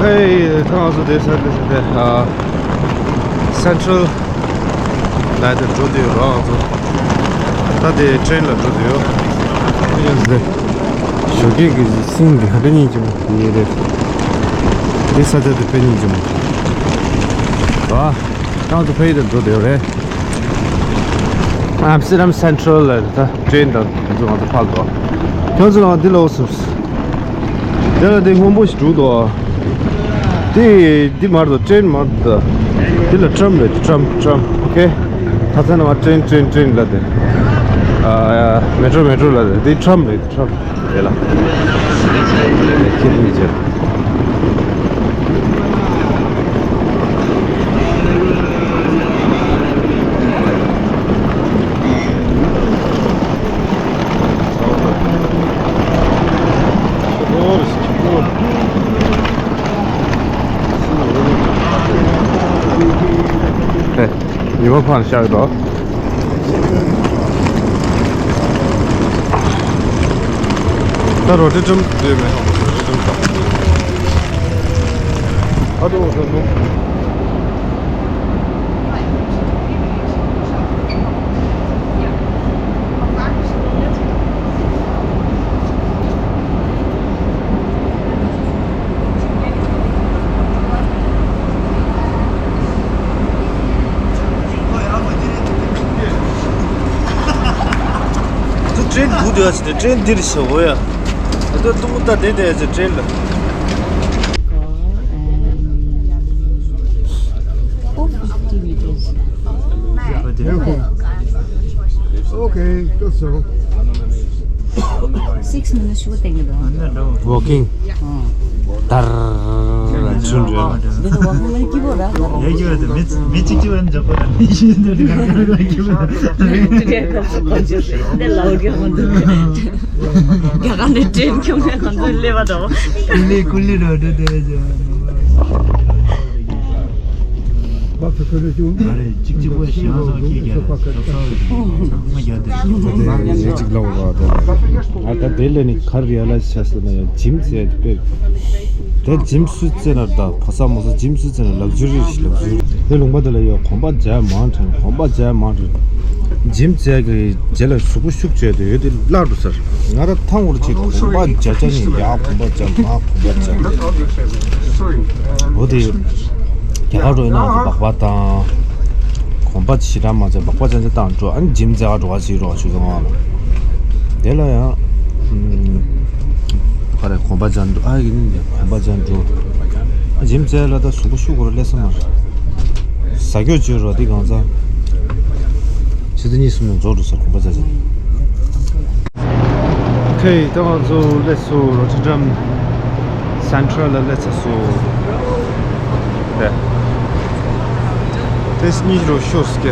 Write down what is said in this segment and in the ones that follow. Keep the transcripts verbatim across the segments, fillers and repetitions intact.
ཨེ། ད་ང་ཚོ་དེ་ས་དེ་ས་དེ་ཨ། Central ལ་དེ་འགྲོ་དུས་རོགས་ང་ཚོ་ད་དེ་train ལ་འགྲོ་དུས་ཡོད། ཡོད་ཟེར། ཞོགས་ཀས་ཀྱི་སིང་གི་ཧ་ཀ་ཉིན་གྱི་མོ་ཡེ་རེད། དེ་ས་ཆ་དེ་དཔེ་ཉིན་གྱི་མོ། ཨ། ད་ང་ཚོ་ཕ་ཡུལ་དུ་འགྲོ་དུས་ཡོད་རེད། Amsterdam Central ལ་ད་train དང་ང་ཚོ་ང་ཚོ་ཕར་འགྲོ། ཁྱོད་ཚོ་ལ་འདི་ལ་འོ་སུབ། དེ་ལ་དེ་སྔོན་པོ་ཞིག་འདུག་དོ། དེ་འདི་མར་དོ་train མར་དོ། དེ་ལ་tram རེད། tram tram okay། ད་ཚ་ན་མ་train train train ལ་དེ། ཨ། metro metro ལ་དེ་དེ་tram རེད། tram དེ་ལ། ཁྱེད་མི་བྱེད། ཉི་མ་ཕར་བཞག་འདུག་ད་རོ་ཊར་ཌམ་བསྡད་མེད། རོ་ཊར་ཌམ་ད། ཨ་ཏོ་ཨོ་ཏོ། ཚུར་ཊེན་སྒུག་སྡོད་ཡ་ཅིག་དེ་ཊེན་འདིར་ཞོག་ཡ། ཨ་ཏོ་ཏུང་ད་དེ་དེ་ཡ་ཅིག་ཊེན་ལ། Four fifty meters. Okay, that's all. Six minutes. Walking. ད་ར་ཆུན་རེད། འདི་ནི་walking ལ་སྐྱིད་པོ་ར། ཡ་ཡོད་དེ་མི་མི་གཅིག་གཅིག་བན་འཇོག་པ་ལ་མི་ཤེས་འདི་རིགས་ལ་སྐྱིད་པོ། འདི་ལའོ་རྒྱ་མ་འདུག་རྒྱ་གར་ནས་ཊེན་ཁྱོང་ནས་ང་ཚོའི་ཀླད་པ་དང་། ཀུ་ལི་ཀུ་ལི་ར་འདྲ་དེ་ཡ་ཅིག་མ་རེད། གཅིག་གཅིག་པོ་ཞེ་དྲག་སྐད་རྒྱག་རེད། ཚ་ཚ་རེད། ཚ་མ་རྒྱག་དེ། ད་དེ་ཡིན་གཅིག་ལབ་རོགས་ད། ང་ད་དེ་ལས་ནི་ག་རེ་ཡ་ལ་བྱས་ཟེར་ན་ཡང་ཇིམ་ཟེར་དེ་དཔེ། དེ་ཇིམ་སུ་རྩེ་ན་ད་ཕོ་གསར་མོ་གསར་ཇིམ་སུ་རྩེ་ན་ལག་ཇུ་རི་ལག་ཇུ་རི། དེ་ལུང་པ་དེ་ལ་ཡོད་གོམ་པ་རྒྱག་མང་དྲགས། གོམ་པ་རྒྱག་མང་དྲགས། ཇིམ་རྩེ་གི་རྗེས་ལ་གཟུགས་པོ་ཤུགས་བཅོས་དེ་ཡོད་དེ་བརླག་འགྲོ་ཟེར། ང་ར་ཐང་བོར་ཅིག་གོམ་པ་རྒྱག་རྒྱག་ནི་ཡག་གོམ་པ་རྒྱག་མ་གོམ་པ་རྒྱག་འོ་དེ། རྒྱ་གར་འགྲོ་ཡིན་ན་ང་ཚོ་སྦག་སྦག་དང་། གོམ་པ་ཞེ་དྲག་མ་བྱས་སྦག་སྦག་ཅན་ཅན་བཏང་འགྲོ། ཨ་ནི་ཇིམ་རྩེ་ག་འགྲོ་ག་ཞིག་རོགས་ཆུ་ཚོད་ལྔ་ལ། དེ་ལ་ཡང་། ཨམ། ག་རེ་གོམ་པ་རྒྱག་འགྲོ་ཨ་ཡིན་གོམ་པ་རྒྱག་འགྲོ། ཨ་ཇིམ་རྩེ་ལ་ད་གཟུགས་པོ་ཤུགས་སྐོར་སླེབས་ས་མ་རེད། ཟ་རྒྱུ་བཅོས་རོགས་འདི་གང་ཚ། ཆུ་ཚོད་གཉིས་གསུམ་ནས་རྫོགས་འགྲོ་ས་གོམ་པ་རྒྱག་ཅིང་། Okay, ད་ང་ཚོ་སླེབས་སོང་། རོ་ཊར་ཌམ་སེན་ཊྲལ་ལ་སླེབས་ཚར་སོང་། དེ་དེ་གཉིས་རོ་ཤོར་སྐད།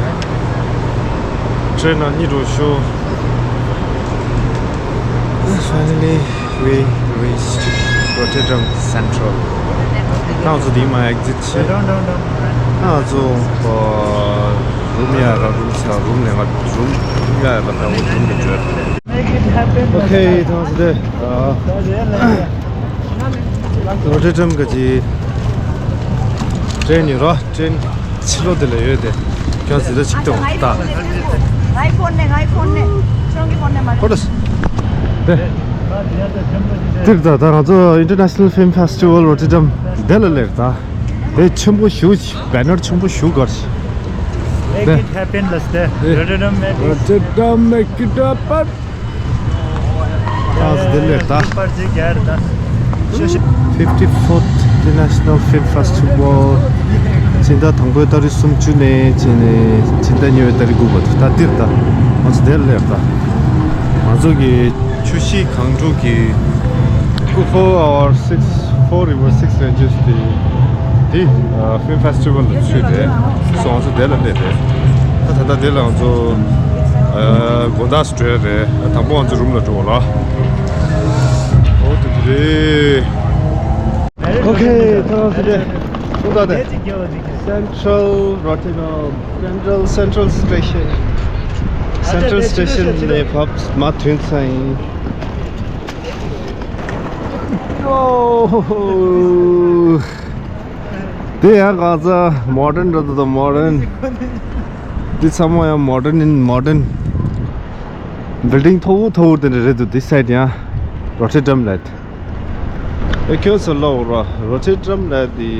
ཊེན་ནང་གཉིས་རོ་ཤོར། Finally, we reached Rotterdam Central. ད་ང་ཚོ་དེ་མ་ཨེག་ཛིཊ་ཆེ། ད་ང་ཚོ་རུམ་ཡ་ར་རུམ་ས་རུམ་ནས་ང་རུམ་ཡ་ར་ད་འོ་རུམ་ནས་འབྱོར། Okay, ད་ང་ཚོ་དེ་རོ་ཊར་ཌམ་ག་ཅི་ཊེན་ཡོད་ར་ཊེན་ཕྱི་ལོགས་དེ་ལ་ཡོད་དེ། ཁྱོད་ཟེར་ད་ཅིག་ཏོ་ད། ཁོ་ལ་སི། དེ། དེར་ད་ད་ང་ཚོ་International Film Festival Rotterdam དེ་ལ་སླེབས་ད། དེ་ཆེན་པོ་ཞེ་པོ་ཅིག་བེ་ནར་ཆེན་པོ་ཞེ་པོ་གར་ཞིག Make it happen ལ་སྟེ། Rotterdam make it happen. ད་དེ་ལས་ད། པར་ཅིག་རྒྱག་ད། ཤོ་ཤོ། Fifty-fourth International Film Festival. ཕྱི་ཟླ་དང་པོའི་ཏ་རིག་སུམ་ཅུ་ནས་བྱས་ནས་ཕྱི་ཟླ་གཉིས་པའི་ཏ་རིག་དགུ་བར་དུ་ད་འདིར་ད། ང་ཚོ་དེར་སླེབས་ད། ང་ཚོ་གི་ཆུ་བཞི་སྒང་དྲུག་གི་Four our six, four river, six ranges དེ། དེ་ཨ་ཕིལམ་ཕེ་སི་ཊི་ཝལ་ལ་ཚུད་རེད། སོང་ང་ཚོ་དེ་ལ་སླེབས་རེད། ད་ད་ལྟ་དེ་ལ་ང་ཚོ་ཨ་དགོང་དག་སུ་བྲོས་རེད། དང་པོ་ང་ཚོ་རུམ་ལ་འགྲོ་བ་ལ། ཨོ་དེ་དེ་རེད། Okay, ད་ང་ཚོ་དེ་ད་ད་དེ་Central Rotterdam, Central, Central Station. Central Station ནས་བབས་མ་ཐོན་ཚར་ཡིན། ཨོ། དེ་ཡང་གང་ཚ་མོ་ཌན་རེད་འདུག་མོ་ཌན། འདི་ཚང་མ་ཡང་མོ་ཌན་ཨིན་མོ་ཌན། བིལ་ཌིང་མཐོ་བོ་མཐོ་བོ་དེ་འདྲ་རེད་འདུག་འདི་སའིཌ་ཡང་རོ་ཊར་ཌམ་ལབ། ཨེ་ཁྱོད་ཚོ་ལོག་རོ་རོ་ཊར་ཌམ་ལབ་དེ།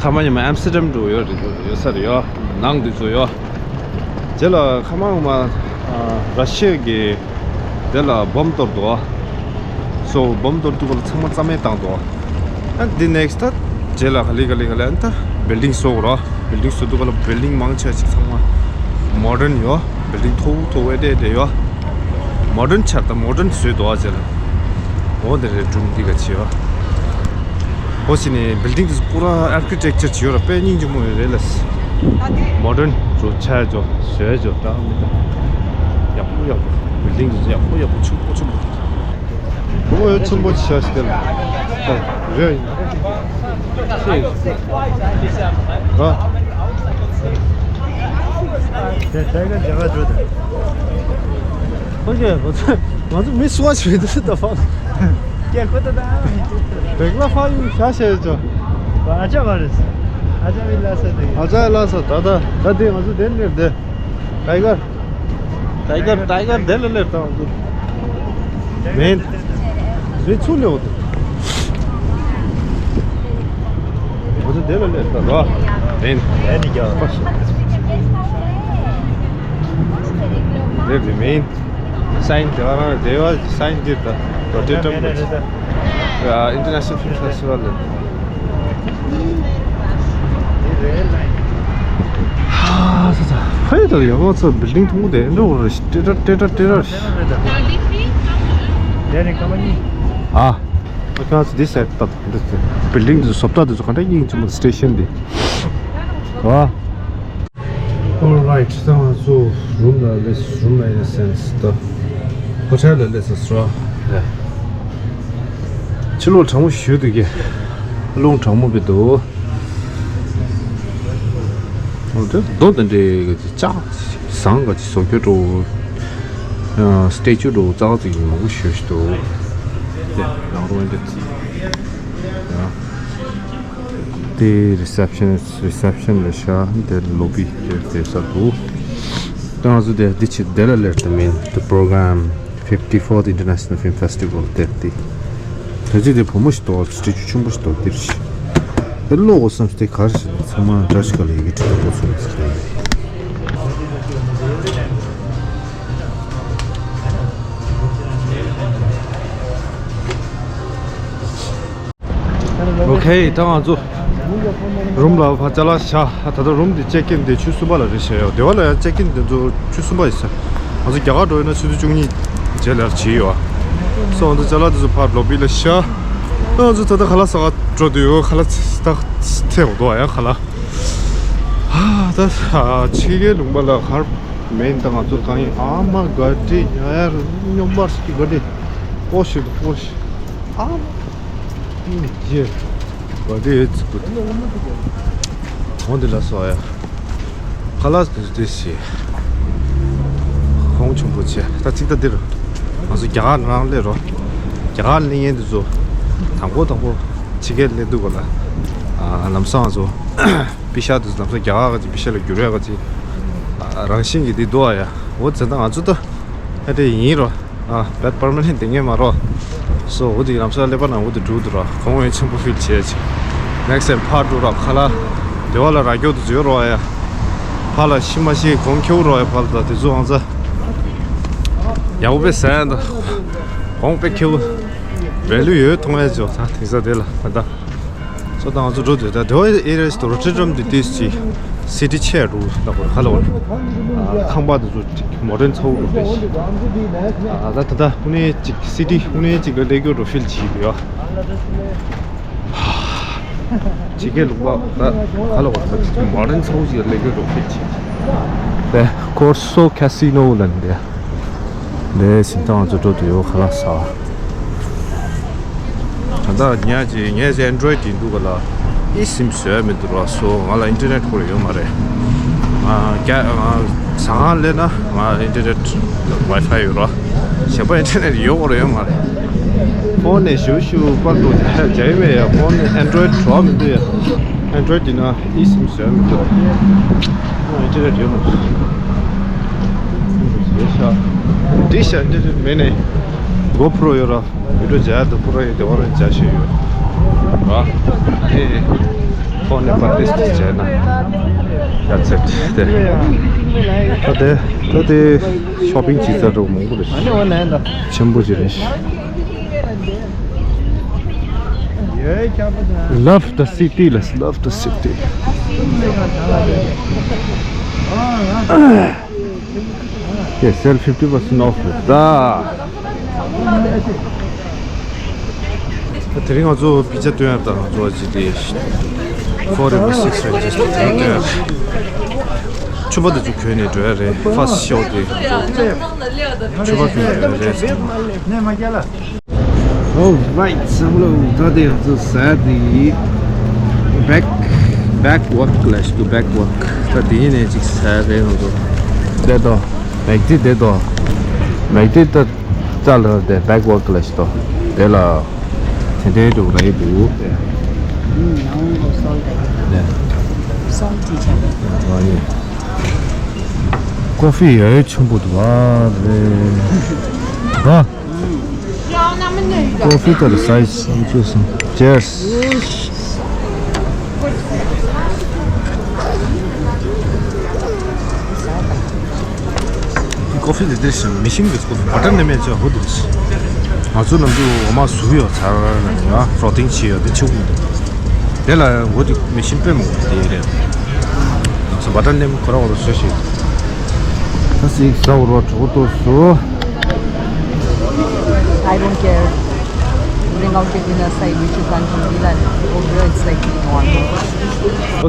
ཁ་མ་ཉི་མ་ཨམ་སི་ཊར་ཌམ་འགྲོ་ཡོད་རེད། ཡོད་ས་རེད་ཡོད། ནང་དུ་ཚོ་ཡོད། རྗེས་ལ་ཁ་མང་མ་ར་ཤི་ཡ་གི་དེ་ལ་བོམ་གཏོར་འདུག་སོ་བོམ་གཏོར་དུས་སྐབས་ལ་ཚང་མ་རྩ་མེད་བཏང་འདུག་ཨ་འདི་ནེག་སི་ད་རྗེས་ལ་ག་ལེ་ག་ལེ་ག་ལེ་ཨ་ད་བིལ་ཌིང་བཟོ་དགོས་ར། བིལ་ཌིང་བཟོ་དུས་སྐབས་ལ་བིལ་ཌིང་མང་ཆེ་ཞིག་ཚང་མ་མོ་ཌན་ཡོད། བིལ་ཌིང་མཐོ་བོ་མཐོ་བོ་ཨེ་འདྲ་ཨེ་འདྲ་ཡོད། མོ་ཌན་ཆགས་ད་མོ་ཌན་བཟོས་འདུག་ཨ་རྗེས་ལ། འོ་དེ་རེད་སྒྲུང་འདི་ག་བྱེད་བ། འོ་ཞིག་ནས་བིལ་ཌིང་དེ་ཚོ་པུ་ར་ཨར་ཀི་ཊེག་ཅར་བྱེད་ཡོད་ར། དཔེ་སྙིང་རྗེ་མོ་ཡོད་རེད་ལ། མོ་ཌན་ཚོ་ཆ་ཚོ་བཟོས་ཚོ་འདྲ་མི་འདྲ། ཡག་པོ་ཡག་པོ་བིལ་ཌིང་དེ་ཚོ་ཡག་པོ་ཡག་པོ་ཆུང་པོ་ཆུང་པོ། འོ་ཡོད་ཆུང་པོ་ཆ་ཞིག་དེ་ལ་རེད། ཨ། དེ་ད་ག་རྒྱ་གར་འགྲོ་དང་། ཁོ་གིས་ང་ཚོ་ང་ཚོ་མི་སུ་བ་ཞིག་འདུག་ད་ཕ། ཀྱེ་ཁོ་ད་ད། བེག་ལ་ཕ་ཡུལ་ཤ་ཤེས་ཅོ། ཨ་ཅག་མ་རེད། ཨ་ཅག་མི་ལ་ས་དེ། ཨ་ཅག་ལ་ས་ད་ད་ད་དེ་ང་ཚོ་དེ་ནས་དེ། ཊའི་གར། ཊའི་གར་ཊའི་གར་དེ་ལ་ལེར་དང་དུ། མེན། རེ་ཚུ་ལེའོ་དུ། ང་ཚོ་དེ་ལ་ལེར་དང་རོ། མེན། དེ་ནི་རྒྱ་བ། དེ་རེ་མེན། སའིན་དེ་བ་རང་དེ་བ་སའིན་དེ་དང་རོ་ཊེ་ཊམ་རེད། ཨ་ཨིན་ཊར་ནེ་ཤ་ནལ་ཕིལམ་ཕེ་སི་ཊི་ཝལ་ལ། ཧ་ས་ས་ཕ་ཡི་དང་ཡང་ང་ཚོ་བིལ་ཌིང་མཐོང་དེ་འགྲོ་རེད། ཊེ་ཊ་ཊེ་ཊ་ཊེ་ཊ། ཨ་ཁྱོད་ཚོ་འདི་སའིཌ་ད་བིལ་ཌིང་དེ་བཟོ་ལྟ་དེ་ཚོ་ག་འདྲ་ཡིན་ཅི་མོ་སི་ཊེ་ཤན་དེ། ཨ། Alright, ད་ང་ཚོ་རུམ་ལ་སླེབས། རུམ་ལ་in a sense ད་ཧོ་ཊེལ་ལ་སླེབས་ཚར་སོང་། ཕྱི་ལོགས་གྲང་མོ་ཞེ་པོ་འདུག་གི། རླུང་གྲང་མོ་བི་འདུག་འོ་དེ་རྡོ་དེ་འདྲའི་ལྕགས་ཟངས་ག་ཅིག་བཟོ་རྒྱུ་འདྲ་བོ། སི་ཊེ་ཅུ་འདྲ་བོ་ཙག་ཙིག་མང་པོ་ཞེ་པོ་ཞིག་འདུག་དེ་ནང་རུམ་འདི། དེ་རི་སེབ་ཤན། རི་སེབ་ཤན་རེད་ཤག་དེ་ལོ་བི་དེ་དེ་ས་འདུག་ད་ང་ཚོ་དེ་འདི་ཕྱི་དེ་ལ་སླེབས་ད་མིན། The program fifty-fourth International Film Festival དེ་དེ། ད་ཅི་དེ་བུ་མོ་ཞིག་འདུག་སི་ཊེ་ཅུ་ཆུང་པོ་ཞིག་འདུག་དེ་རེད་ཤག་དེ་ཀློག་དགོས་བསམ་སྟེ་ག་རེ་ཞིག་ཚང་མ་འདྲ་ཞིག་ག་ལ་ཡི་གེ་བྲིས་ཏེ་འགོ་ཚུགས་ཟེར་ཏེ། ཨོ་ཁེ། ད་ང་ཚོ་རུམ་ལ་ཕར་ཅ་ལག་བཞག་ད་ལྟ་རུམ་འདི་ཅེག་ཨིན་འདི་ཆུ་གསུམ་པ་ལ་རེད་བཤད་ཡོད། སྡེ་བ་ལ་ཡང་ཅེག་ཨིན་འདི་ཚོ་ཆུ་གསུམ་པ་ཡིན་ས། ང་ཚོ་རྒྱ་གར་འགྲོ་ཡོད་ན་ཆུ་ཚོད་བཅུ་གཉིས་རྗེས་ལ་བྱེད་ཡོད། སོ་ང་ཚོ་ཅ་ལག་འདི་ཚོ་ཕར་ལོ་བི་ལ་བཞག་ད་ང་ཚོ་ད་ལྟ་ཁ་ལག་ཟ་ག་འགྲོ་འདོད་ཡོད། ཁ་ལག་ད་ཐེག་འདུག་ཡང་ཁ་ལག་ད་ཕྱི་རྒྱལ་ལུང་པ་ལ་གར་མེད། ད་ང་ཚོ་གང་ཡིན། ཨ་མ་ག་འདྲི་ཡ་ཡ་སྙོམས་པར་ཞིག་ག་འདྲི་ཀོ་ཤི་ཀོ་ཤི། ཨ་མ་ཡེ་ག་འདྲི་ཡོད་ཚིག་གོ་འོང་འདི་ལ་སོ་ཡ། ཁ་ལག་དེ་དེ་ཞེས་ཁོང་ཆུང་པོ་ཆེ་ད་ཅིག་ད་འདིར་ང་ཚོ་རྒྱ་གར་ནང་སླེབས་རོགས། རྒྱ་གར་སླེབས་མཁན་དེ་ཚོ་དང་པོ་དང་པོ་ཕྱི་རྒྱལ་སླེབས་དུས་ག་ལ་ལམ་སང་ང་ཚོ། པི་ཤ་དེ་ལམ་སང་རྒྱ་གར་ག་ཅིག་པི་ཤ་ལ་བསྒྱུར་ཡ་ག་ཅིག་རང་བཞིན་གྱི་འདི་འདུག་ཨ་ཡ། འོ་ཙེ་ད་ང་ཚོ་ད་ཨ་དེ་ཡིན་རོ། ཨ་བེད་པར་མ་ནེན་ཊི་དེ་ངས་མ་རོ། སོ་འོ་དེ་ལམ་སང་ཀླད་པ་ནང་འོ་དེ་འགྲོ་འདུག་ར། གོང་འོས་ཆེན་པོ་ཕིལ་བྱས་ཅིག་ནེག་སི་ཊེམ་ཕར་འགྲོ་ར་ཁ་ལ། དེ་བ་ལ་ར་སྐྱོ་དུ་འཛུལ་རོ་ཨ་ཡ། ཕ་ལ་ཤི་མ་ཤི་གོང་ཁྱེའུ་རོ་ཨ་ཡ། ཕ་ལ་ད་དེ་ཚོ་ཨང་ཙ་ཡག་པོ་པས་ཟ་ཡ་ད། གོང་པས་ཁྱེའུ་བེ་ལུ་ཡོད་མཐོང་ཡ་ཅོ་ད་དེང་སང་དེ་ལ་ད་ད། སོ་ད་ང་ཚོ་འགྲོ་དུས་ད་དེ་བ་ཨེ་རི་ཡ་ཞིག་ཏུ་རོ་ཊར་ཌམ་དེ་ཏིས་ཅི་སི་ཊི་ཆེ་རུ་ད་གོ་ཁ་ལ་བ་ཁང་པ་དེ་ཚོ་མོ་ཌན་ཚ་བོ་རུ་རེད། ད་ད་ད་དངོས་གནས་ཅིག་སི་ཊི་དངོས་གནས་ཅིག་ལ་སླེབས་རྒྱུ་རུ་ཕིལ་བྱེད་ཀྱི་ཡོད། ཕྱི་རྒྱལ་ལུང་པ་ད་ཁ་ལ་བ་ད་ཅིག་མོ་ཌན་ཚ་བོ་ཞིག་ལ་སླེབས་རྒྱུ་རུ་ཕིལ་བྱེད། དེ་ཀོར་སོ་ཁ་སི་ནོ་ལ་འདི། འདི་ཞིང་ཐང་ང་ཚོ་འགྲོ་དུས་ཡོད་ཁ་ལག་ཟ། ད་ལྟ་ཉག་ཅིག་ངས་ཨན་ཌོ་རོ་ཡིཌ་ཡིན་འདུག་ག་ལ། ཨི་སིམ་བཟོས་མི་འདུག་ར། སོ་ང་ལ་ཨིན་ཊར་ནེཊ་ཁོ་ར་ཡོད་མ་རེད། ང་རྒྱ་ང་ཟ་ཁང་སླེབས་ན་ང་ཨིན་ཊར་ནེཊ་ཝའི་ཕའི་ཡོད་ར། གཞན་པ་ཨིན་ཊར་ནེཊ་ཡོད་ཁོ་ར་ཡོད་མ་རེད། ཕོན་ནས་ཞུ་ཞུ་པར་འདུག་བྱ་ཡི་མེད་ཡ། ཕོན་ནས་ཨན་ཌོ་རོ་ཌི་འགྲོ་མི་འདུག་ཡ། ཨན་ཌོ་རོ་ཌི་ཡིན་ན་ཨི་སིམ་བཟོས་མི་འདུག་ཨོ་ཨིན་ཊར་ནེཊ་ཡོད་མ་རེད་ཤག་འདི་ཤག་འདི་མེད་ནས་གོ་པྲོ་ཡོད་ར། བི་ཌིའོ་མཇལ་དུ་པྲོ་ཡོད་དེ་བ་ར་མཇལ་ཤེས་ཡོད་ར། ཨེ་ཕོན་ནས་པར་ཏེ་སི་ཊི་མཇལ་ན་ཡ་ཚེ་དེ་ད་དེ་ད་དེ་ཤོ་པིང་བྱེད་ས་འགྲོ་མང་པོ་རེད། ཆེན་པོ་ཅིག་རེད། Love the city, let's love the city. Yes, sell fifty percent off. ད་དེ་རིང་ང་ཚོ་པི་ཛ་སྟོན་ཡ་དང་ང་ཚོ་ཅི་དེ་four into six ranges དེ་རིང་སྟོན་ཡ། ཕྱུ་པ་དེ་ཚོ་གྱོན་ནས་འགྲོ་ཡ་རེད། ཕར་སི་ཤོ་དེ་ཕྱུ་པ་གྱོན་འགྲོ་ཡ་རེད། Alright, བསམ་བློ་ད་དེ་ང་ཚོ་ཟ་དེ་ཡིན། Back, back walk ལ་ཞིག་ཏུ་back walk ད་དེ་ཡིན་ནས་ཅིག་ཟ་དེ་ང་ཚོ་དེ་དོ་མེག་ཏི་དེ་དོ་མེག་ཏི་ད་ཙ་ལ་དེ་back walk ལ་ཞིག་ཏོ་དེ་ལ་དེ་འདྲའི་འདུག་ར་ཡི་འདུག་དེ། ནང་ལོ་སོལ་དེ། ནས། སོལ་དེ་ཆ་ནས། ཨ་ནི། ཀོ་ཧྥི་ཡ་ཡོད་ཆེན་པོ་འདུག་ཨ་རེད། ཨ། Coffee got a size. Cheers. ཀོ་ཧྥི་འདི་འདྲ་ཞིག་མི་ཤིང་གི་ཀོ་ཧྥི་བ་ཊར་ནི་མེད་ཅོག་ཧོ་འདི་རེད། ང་ཚོ་ནམ་རྒྱུན་འོ་མ་ཟུག་ཡོད་ཚར་ན་ཡང་ཕྲོ་ཊིན་ཆེ་ཡོད་དེ་ཆུ་མི་འདུག་དེ་ལ་འོ་དེ་མི་ཤིང་དཔེ་མང་པོ་དེ་རེད། ང་ཚོ་བ་ཊར་ནི་ཁོ་རང་འོ་རོ་བཟོས་ཤིག་ད་སིག་ཟ་འོ་རོ་གྲོགས་ཏོ་སུ། I don't care. Bring out your dinner side, which you can't do. It's like normal.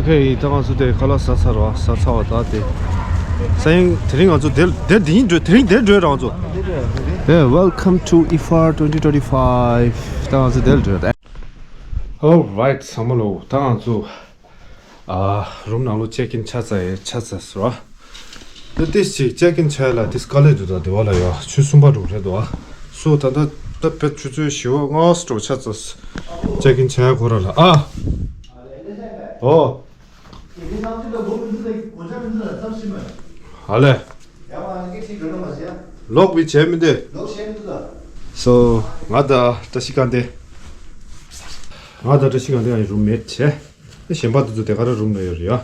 Okay, ད་ང་ཚོ་དེ་ཁ་ལག་ཟ་ཚར་བ་ཟ་ཚར་བ་ད་དེ། ས་ཡིན་དེ་རིང་ང་ཚོ་དེ་དེ་དེ་ཡིན་འགྲོ་དེ་རིང་དེ་འགྲོ་རང་ཚོ། དེ་Welcome to IFAR twenty twenty-five. ད་ང་ཚོ་དེར་འགྲོ་ད། Alright ཚང་མ་ལོ། ད་ང་ཚོ་ཨ་རུམ་ནང་ལོ་ཅེག་ཨིན་ཆ་ཚ་ཡེ་ཆ་ཚ་སོ། ད་ཏིས་ཅིག་ཅེག་ཨིན་ཆ་ལ་ཏིས་དཀའ་ལས་འདུག་ད་དེ་བ་ལ་ཡོ་ཆུ་གསུམ་པ་འགྲོ་རེད་དོ། སོ་ད་ད་ད་བེད་ཆུ་ཚོད་བཞི་བ་ལྔ་བ་སོ་ཆ་ཚ་ཅེག་ཨིན་ཆ་ཡ་ཁོ་ར་ལ་ཨ། ཨོ། ཧ་ལས། ལོག་པའི་བྱས་མི་འདུག་སོ་ང་ད་བཀྲ་ཤིས་དགའ་ལྡན། ང་ད་བཀྲ་ཤིས་དགའ་ལྡན་ཨ་ཡི་རུམ་མེད་བྱས། གཞན་པ་དེ་ཚོ་དེ་ག་ར་རུམ་ལ་ཡོད་རེད་ཡ།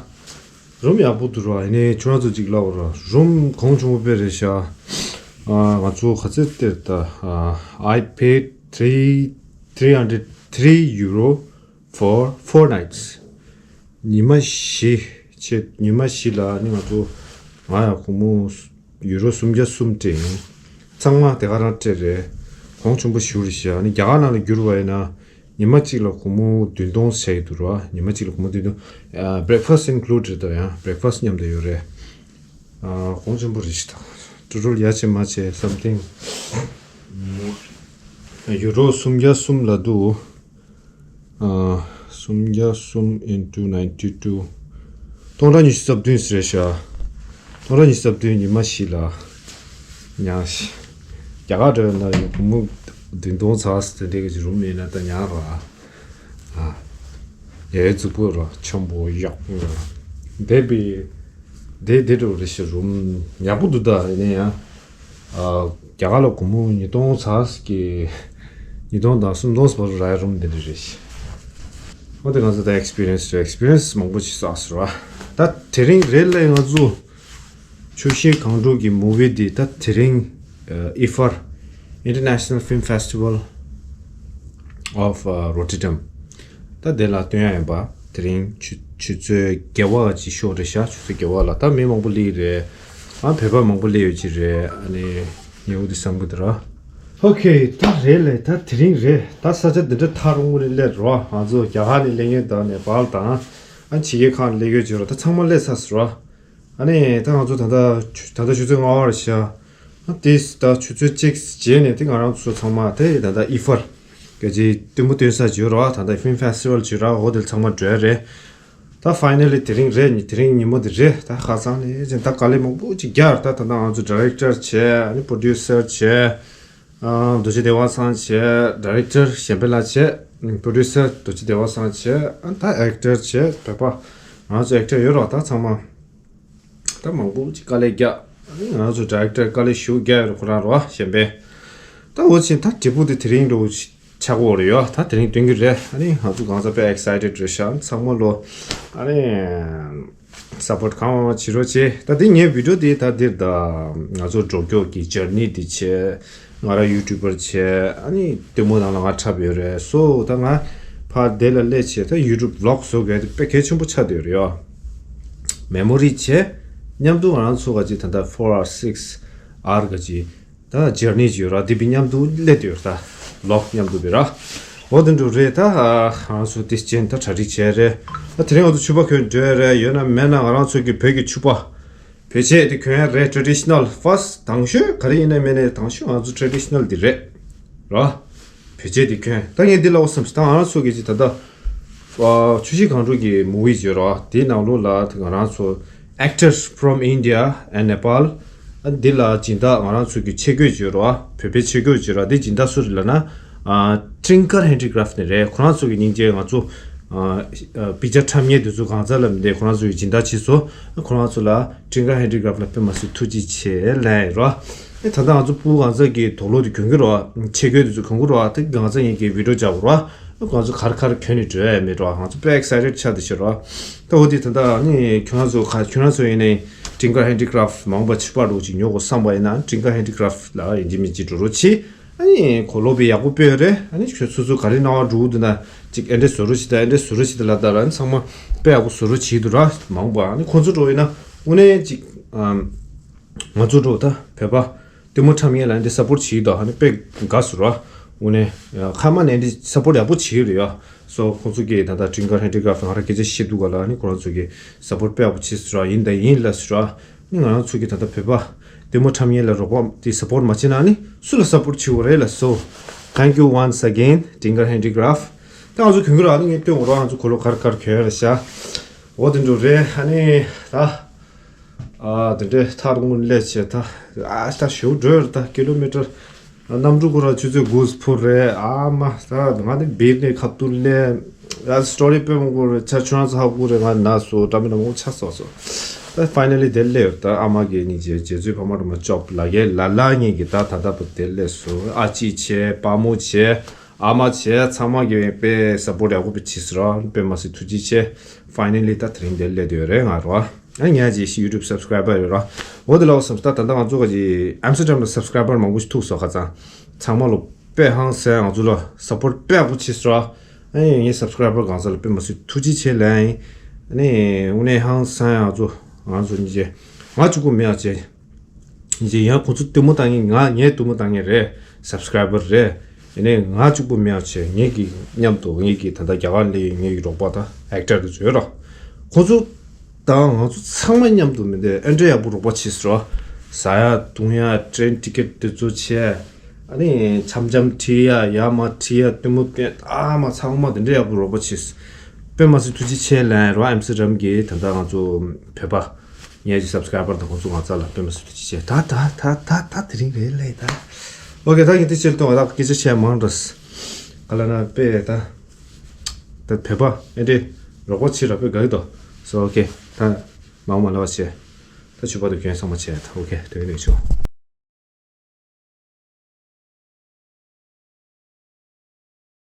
རུམ་ཡག་པོ་འདུག་ར་ཡིན་ནའི་ཁྱོད་རང་ཚོ་གཅིག་ལབ་ར་རུམ་གོང་ཆུང་པོ་དཔེ་རེད་ཤག་ང་ཚོ་ག་ཚད་སྟེར་ད། I paid three three hundred three euro for four nights. ཉི་མ་བཞི་བྱས་ཉི་མ་བཞི་ལ་ནི་ང་ཚོ་ང་ཡང་སྒོར་མོ་ཡུ་རོ་སུམ་བརྒྱ་གསུམ་སྤྲད་ཡིན། ཚང་མ་དེ་ག་རང་སྤྲད་རེད། གོང་ཆུང་པོ་ཞུ་རེད་ཤག་ནི་རྒྱ་གར་ནང་ལ་བསྒྱུར་བ་ཡིན་ན་ཉི་མ་གཅིག་ལ་སྒོར་མོ་བདུན་སྟོང་བྱས་ཡོད་འདུག་ར། ཉི་མ་གཅིག་ལ་སྒོར་མོ་བདུན་སྟོང་། Breakfast included དང་ཡང་breakfast མཉམ་དུ་ཡོད་རེད། གོང་ཆེན་པོ་རེད་ཤག་ད་ཊོ་ཊལ་ཡ་ཆེ་མ་ཆེ་something ཡུ་རོ་སུམ་བརྒྱ་གསུམ་ལ་འདུག་སུམ་བརྒྱ་གསུམ་into ninety two སྟོང་ཕྲག་ཉི་ཤུ་རྩ་བདུན་ཟེར་ཤག་སྟོང་ཕྲག་ཉི་ཤུ་རྩ་བདུན་ཉི་མ་བཞི་ལ་ཉག་ཤི། རྒྱ་གར་འདྲ་ན་ཡོད་བུ་མོ་བདུན་སྟོང་ཚ་ཟེར་དེ་འདྲ་གི་རུམ་མེད་ན་ད་ཉག་ར། ཨ། ཡའི་གཟུགས་པོ་ར་ཆེན་པོ་ཡག་པོ་ར། འདས་པའི་འདས་འདས་འགྲོ་རེ་ཞིག་རུམ་ཡག་པོ་འདུག་ད་ཡིན་ན་ཡང་། རྒྱ་གར་ལ་སྒོར་མོ་ཉིས་སྟོང་ཚ་གི་ཉིས་སྟོང་དང་སུམ་སྟོང་བར་དུ་རག་རུམ་འདི་འདྲ་རེད། འོ་དེ་ང་ཚོ་ད་ཨེག་སི་པི་རི་ཡན་སི་རེད། ཨེག་སི་པི་རི་ཡན་སི་མང་པོ་ཞིག་བསགས་སོང་ར། ད་དེ་རིང་རེད་ལས་ང་ཚོ་ཆུ་ཤེལ་སྒང་དྲུག་གི་མུ་བི་འདི་ད་དེ་རིང་ཨི་ཧྥར་International Film Festival of Rotterdam ད་དེ་ལ་སྟོན་ཡ་ཡིན་པ། དེ་རིང་ཆུ་ཆུ་ཚོད་བརྒྱད་པ་ཅིག་ཤོག་རེད་ཤག་ཆུ་ཚོད་བརྒྱད་པ་ལ་ད་མི་མང་པོ་སླེབས་རེད། ཨ་བོད་པ་མང་པོ་སླེབས་ཡོད་ཀྱི་རེད། ཨ་ནི་ཉེ་བོ་དེ་བསམ་གི་འདུག་ར། ཨོ་ཁེ་ད་རེད་ལས་ད་དེ་རིང་རེད། ད་ས་ཆ་འདི་འདྲ་ཐག་རིང་པོ་ནས་སླེབས་རོགས། ང་ཚོ་རྒྱ་གར་ནས་སླེབས་མཁན་དང་ནེ་པཱལ་དང་ཨ་ཕྱི་རྒྱལ་ཁག་ནས་སླེབས་ཡོད་ཀྱི་རོགས། ད་ཚང་མ་སླེབས་ཚར་སོང་ར། ཨ་ནི་ད་ང་ཚོ་ད་ལྟ་ཆུ་ད་ལྟ་ཆུ་ཚོད་ལྔ་པ་རེད་ཤག་ཨ་དེ་ད་ཆུ་ཚོད་གཅིག་རྗེས་ནས་དེ་ང་རང་ཚོ་ཚང་མ་དེ་ད་ལྟ་ཨི་ཧྥར་ག་ཅིག་སྟོན་མོ་སྟོན་ས་བརྗོད་རོགས། ད་ལྟ་ཕིལམ་ཕེ་སི་ཊི་ཝལ་བརྗོད་རོགས། འོ་དེ་ཚང་མ་འགྲོ་ཡ་རེད། ད་ཕའི་ནལ་ལི་དེ་རིང་རེད། ཉི་དེ་རིང་ཉིན་མོ་དེ་རེད། ད་ཁ་སང་ནས་ཅན་ད་དཀའ་ལས་མང་པོ་ཅིག་རྒྱག་ད་ད་ལྟ་ང་ཚོ་ཌི་རེག་ཊར་བྱས། ཨ་ནི་པོ་རོ་ཌིའུ་སར་བྱས། ཨ། རྡོ་རྗེ་བདེ་བ་ཚང་བྱས། ཌི་རེག་ཊར་གཞན་ཕན་ལགས་བྱས། པོ་རོ་ཌིའུ་སར་རྡོ་རྗེ་བདེ་བ་ཚང་བྱས། ཨ། ད་ཨེག་ཊར་བྱས། བོད་པ་ང་ཚོ་ཨེག་ཊར་ཡོད་རོགས། ད་ཚང་མ་ད་མང་པོ་ཅིག་དཀའ་ལས་རྒྱག་ཨ་ནི་ང་ཚོ་ཌི་རེག་ཊར་དཀའ་ལས་ཞེ་པོ་རྒྱག་ཡོད་རེད། ཁོ་རང་རོགས། གཞན་ཕན། ད་འོ་ཕྱིན་ད་འབྲས་བུ་དེ་དེ་རིང་འགྲོ་ཆགས་ཀྱི་ཡོད་རེད་ཡོ། ད་དེ་རིང་སྟོན་གྱི་རེད། ཨ་ནི་ང་ཚོ་གང་ས་དཔེ་ཨེག་སའི་ཊེཌ་རེད་ཤག་ཚང་མ་ལོ། ཨ་ནི་སཔོརཊ་གང་མང་བྱེད་རོགས་བྱེད། ད་འདི་ངའི་བི་ཌིའོ་འདི་ད་འདིར་ད་ང་ཚོ་འགྲོ་སྐྱོད་ཀྱི་ཇར་ནི་འདི་བྱས། ང་རང་ཡུ་ཊུབ་པར་བྱས། ཨ་ནི་ལྟད་མོ་ནང་ལ་ང་འཁྲབ་ཡོད་རེད། སོ་ད་ང་ཕར་དེ་ལ་སླེབས་བྱས་ད་ཡུ་ཊུབ་བི་ལོག་བཟོ་དགོས་དེ་དཔེ་གལ་ཆེན་པོ་ཆགས་བསྡད་ཡོད་རེད་ཡོ། མེ་མོ་རི་བྱས། མཉམ་དུ་ང་རང་ཚོ་ག་ཅིག་ད་ལྟ་ཕོར་ཨར་སིགས་ཨར་ག་ཅིག་ད་ཇར་ནི་ཅིག་ཡོད་ར། དེ་བི་མཉམ་དུ་སླེབས་ཡོད་ར། ད་ལོག་མཉམ་དུ་བི་ར། འོ་དེ་འདྲ་རེད། ད་ང་རང་ཚོ་དེ་ཅན་ད་གྲ་སྒྲིག་བྱས་རེད། ད་དེ་རིང་ང་ཚོ་ཕྱུ་པ་གྱོན་འགྲོ་ཡ་རེད། ཡོད་ན་མེད་ན་ང་རང་ཚོ་གི་བོད་ཀྱི་ཕྱུ་པ་བེད་སྤྱད་དེ་གྱོན་ཡ་རེད། ཊེ་ཌི་ཤི་ནལ་ཕར་སི་ཊི་དང་ཤོས་ག་རེ་ཡིན་ན་མིན་ན་དང་ཤོས་ང་ཚོ་ཊེ་ཌི་ཤི་ནལ་འདི་རེད་ར། བེད་སྤྱད་དེ་གྱོན། ད་ངས་འདི་ལ་འོ་བསམ་ཞིག་ད་ང་རང་ཚོ་གི་ཅིག་ད་ལྟ་ཨ། ཆུ་བཞི་སྒང་དྲུག་གི་མུ་ཝི་བརྗོད་རོགས། དེའི་ནང་ལོགས་ལ་ང་རང་ཚོ་Actors from India and Nepal ཨ། འདི་ལ་སྦྱིན་བདག་ང་རང་ཚོ་གི་ཆས་གོས་བརྗོད་རོགས། བོད་པའི་ཆས་གོས་བརྗོད་རོགས། འདི་སྦྱིན་བདག་སུ་རེད་ལབ་ན། ཨ། ཊིང་ཀར་ཧེན་ཌི་ཀ་རབ་ནས་རེད། ཁོ་རང་ཚོ་གི་སྙིང་རྗེ་ང་ཚོ་ཨ། ཨ། པིག་ཅར་འཁྲབ་མཁན་དེ་ཚོ་གང་ཟག་ལ་མི་འདེད། ཁོ་རང་ཚོ་གི་སྦྱིན་བདག་བྱས་སོ། ཁོ་རང་ཚོ་ལ་ཊིང་ཀར་ཧེན་ཌི་ཀ་རབ་ལ་དཔེ་མ་སྲིད་ཐུགས་རྗེ་ཆེ་ལན་རོགས། ཨེ། ད་ལྟ་ང་ཚོ་སྤུ་གུ་གང་ཟག་གི་དུག་ལོག་དེ་གྱོན་གྱི་རོགས། ཆས་གོས་དེ་ཚོ་གྱོན་གྱི་རོགས། དེ་གང་ཟག་ཡིན་གྱི་བི་ཌིའོ་རྒྱག་དགོས་རོགས། ཨ། ང་ཚོ་གར་གར་གྱོན་ནས་འགྲོ་ཡ་མེད་རོགས། ང་ཚོ་དཔེ་ཨེག་སའི་ཊེཌ་ཆགས་བསྡད་ཤག་རོགས། ད་འོ་དེ་ད་ལྟ་ནི་ཁྱོད་རང་ཚོ་ག་ཁྱོད་རང་ཚོ་ཡིན་ནའི་ཊིང་ཀར་ཧེན་ཌི་ཀ་རབ་མང་པོ་ཕྱུ་པ་འདྲ་ཅིག་ཉོ་དགོས་བསམ་པ་ཡིན་ན་ཊིང་ཀར་ཧེན་ཌི་ཀ་རབ་ལ་ཡིན་གཅིག་མིན་གཅིག་འགྲོ་རོགས་གྱིས། ཨ་ནི་གོ་ལོག་པའི་ཡག་པོ་དཔེ་ཡོད་རེད། ཨ་ནི་ཁྱོད་སོ་སོ་ག་རེ་སྣང་བ་འགྲོ་གི་འདུག་ན་ཅིག་ཨེ་འདྲས་བཟོ་རོགས་བྱེད་དང་། ཨེ་འདྲས་བཟོ་རོགས་བྱེད་དང་ལབ་ད་ར། ཨ་ནི་ཚང་མ་དཔེ་ཡག་པོ་བཟོ་རོགས་བྱེད་འདུག་ར། མང་པོ། ཨ་ནི་ཁོང་ཚོ་འགྲོ་ཡིན་ན་དངོས་གནས་ཅིག་ཨམ། ང་ཚོ་འགྲོ་ད་བོད་པ་ལྟད་མོ་འཁྲབ་མཁན་ལ་ཨེ་འདྲས་སཔོརཊ་བྱེད་ཀྱི་འདུག་ཨ་ནི་དཔེ་དགའ་སོང་ར། དངོས་གནས་ཁ་མ་ནས་ཨེ་འདྲས་སཔོརཊ་ཡག་པོ་བྱེད་ཀྱི་རེད་ཡ། སོ་ཁོང་ཚོ་གིས་ད་ལྟ་ཊིང་ཀར་ཧེན་ཌི་ཀ་རབ་ང་རང་སྐད་ཆ་བཤད་འདུག་ག་ལ། ཨ་ནི་ཁོ་རང་ཚོ་གིས་སཔོརཊ་དཔེ་ཡག་པོ་བྱེད་སོང་ར། ཡིན་ད་ཡིན་ལ་སོང་ར། ནི་ང་རང་ཚོ་གི་ད་ལྟ་བོད་པ་ལྟད་མོ་འཁྲབ་མཁན་ལ་རོགས་པ་དེ་སཔོརཊ་མ་བྱས་ན་ནི་སུ་ལ་སཔོརཊ་བྱེད་དགོས་རེད་ལ། So thank you once again ཊིང་ཀར་ཧེན་ཌི་ཀ་རབ། ད་ང་ཚོ་གྱོན་གྱི་ར། ཨ་ནི་ངས་སྟོན་དགོས་ར། ང་ཚོ་གོ་ལོག་གར་གར་གྱོན་ར་ཤག་འོ་དེ་འདྲ་རེད། ཨ་ནི་ད་ཨ་དེ་འདྲའི་ཐག་རིང་པོ་སླེབས་བྱས་ད་ཨ་ད་ཞེ་པོ་འགྲོ་ཡོད་རེད། ད་ཀི་ལོ་མི་ཊར་གནམ་གྲུ་ཁོ་ར་ཆུ་ཚོད་དགུ་འཕུར་རེད། ཨ་མ་ད་ང་ནི་བིར་ནས་ཁ་ཐུག་སླེབས། ཨ་སི་ཊོ་རི་དཔེ་མང་པོ་རེད། ཆ་ཆུང་ཚ་ཧ་གོ་རེད། ང་ན་སོ་འདྲ་མི་འདྲ་མང་པོ་ཆགས་སོང་སོ། ད་ཕའི་ནལ་ལི་དེ་སླེབས་ཡོད། ད་ཨ་མ་གི་སྙིང་རྗེ། རྗེ་བཙུན་འཕགས་མ་སྒྲོལ་མ་ཅོབ་ལ་གེ་ལ་ལ་ངེད་ཀྱི་ད་ད་ལྟ་བུ་དེ་སླེབས་སོང་། ཨ་ཅེ་བྱས། དཔའ་མོ་བྱས། ཨ་མ་བྱས། ཚང་མ་གི་དཔེ་སཔོརཊ་ཡག་པོ་བྱས་སོང་ར། དཔེ་མ་སྲིད་ཐུགས་རྗེ་ཆེ། ཕའི་ནལ་ལི་ད་དེ་རིང་འདིར་སླེབས་བསྡད་ཡོད་རེད་ང་རོ། ཨ་ངས་ཅིག་ཡུ་ཊུབ་སབ་སི་ཀ་རའི་བར་ཡོད་ར། འོ་དེ་ལ་འོ་བསམ་ད་ད་ལྟ་ང་ཚོ་ག་ཅིག་ཨེམ་སི་ཊར་ཌམ་ལ་སབ་སི་ཀ་རའི་བར་མང་པོ་ཞིག་ཐུག་སོང་ཁ་ཚང་། ཚང་མ་ལོ་དཔེ་ཧང་སང་ང་ཚོ་ལ་སཔོརཊ་དཔེ་ཡག་པོ་བྱས་སོང་ར། ཨ་ངས་སབ་སི་ཀ་རའི་བར་གང་ས་ལ་དཔེ་མ་སྲིད་ཐུགས་རྗེ་ཆེ་ལན། ཨ་ནི་དངོས་གནས་ཧང་སང་ང་ཚོ་ང་ཚོ་གཉིས་ཀྱི་ང་གཅིག་པུ་མེད་ཨ་ཅེ། ཡིན་ཡང་ཁོང་ཚོ་ལྟད་མོ་ལྟ་མཁན་ང་ངས་ལྟད་མོ་ལྟ་མཁན་རེད། སབ་སི་ཀ་རའི་བར་རེད། ཡིན་ནའི་ང་གཅིག་པུ་མེད་པ་བྱས། ངེད་ཀྱི་མཉམ་དུ་ངེད་ཀྱི་ད་ལྟ་རྒྱ་གར་སླེབས་ཡོད་ངེད་ཀྱི་རོགས་པ་དང་ཨེག་ཊར་དེ་ཚོ་ཡོད་ར། ཁོང་ཚོ་དང་ང་ཚོ་ཚང་མ་མཉམ་དུ་མི་འདུག་ཨེ་འདྲ་ཡག་པོ་རོགས་པ་བྱས་སོང་ར། ཟ་ཡ་འཐུང་ཡ་ཊེན་ཊི་ཀེ་ཊི་དེ་ཚོ་བྱས། ཨ་ནི་འཆམ་འཆམ་ཁྲིད་ཡ་ཡར་མར་ཁྲིད་ཡ་ལྟད་མོ་བསྟན། ཨ་མ་ཚང་མ་དེ་འདྲ་ཡག་པོ་རོགས་པ་བྱས། དཔེ་མ་སྲིད་ཐུགས་རྗེ་ཆེ་ལན་ར། ཨེམ་སི་ཊར་ཌམ་གྱིས་ད་ལྟ་ང་ཚོ་བོད་པ། ངེད་ཀྱི་སབ་སི་ཀ་རའི་བར་དང་ཁོང་ཚོ་ང་ཚོ་ལ་དཔེ་མ་སྲིད་ཐུགས་རྗེ་ཆེ། ད་ད་ད་ད་ད་དེ་རིང་རེད་ལས་ད། ཨོ་ཁེ། ད་ངས་དེ་ཕྱིར་གཏོང་བ་ད་སྐད་ཆ་བཤད་མང་འདྲ། ག་ལ་ན་དཔེ་ད་ད་བོད་པ་ཨེ་འདྲས་རོགས་པ་བྱེད་ར་དཔེ་དགའ་གི་འདུག་སོ་ཨོ་ཁེ། ད་མང་མ་ལ་བ་བྱས། ད་ཕྱུ་པ་དུ་གྱོན་ཚང་མ་བྱས། ད་ཨོ་ཁེ། དེ་ག་ནས་ཆོག